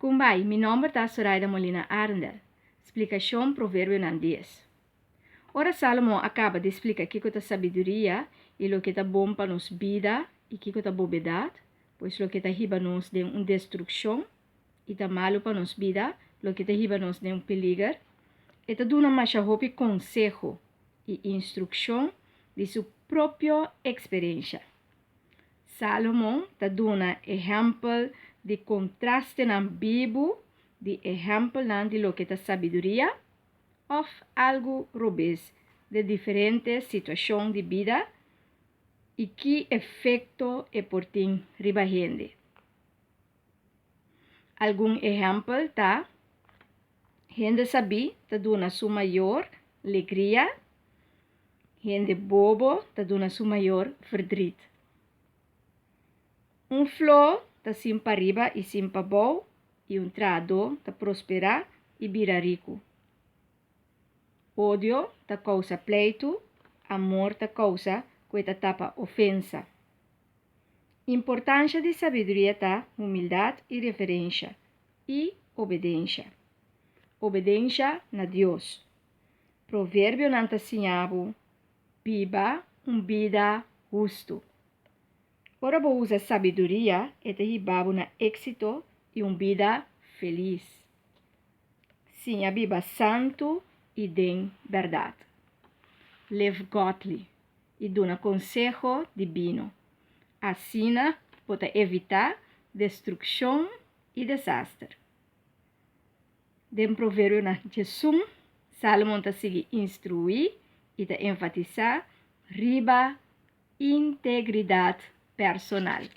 Kumbai, mi nòmber ta Soraida Molina Arendel. Splikashon Proverbionan dies. Ora Sálomon a kaba di splika kiko ta sabiduria i loke ta bon pa nos bida i kiko ta bobedat, pues loke ta hiba nos den un destrukshon i ta malu pa nos bida, loke ta hiba nos den un peliger, e ta duna masha hopi konseho i instrukshon di su propio eksperensha. Sálomon ta duna ehèmpel di kontrastenan bibu di ehèmpelnan di loke ta sabiduria òf algu robes den diferente situashon di bida i ki efekto e por tin riba hende. Algun ehèmpel ta, Hende sabí ta duna su mayor legria, hende bobo ta duna su mayor verdriet. Un fló ta sin pariba i sin pabou i un trahadó ta prosperá i bira riku. Odio ta kousa pleitu, amor ta kousa ku e ta tapa ofensa. Importansha di sabiduria ta humildat i reverensha i obedensha. Obedensha na Dios. Proverbionan ta siña bo biba un bida hustu. Ora bo usa sabiduria, e ta hiba bo na éksito i un bida felis. Siña biba santu i den bèrdat. Live godly i duna konseho dibino. Asina bo ta evitá destrukshon i desaster. Den Proverbionan 11, Sálomon ta sigui instruí i ta enfatisá riba integridat personal.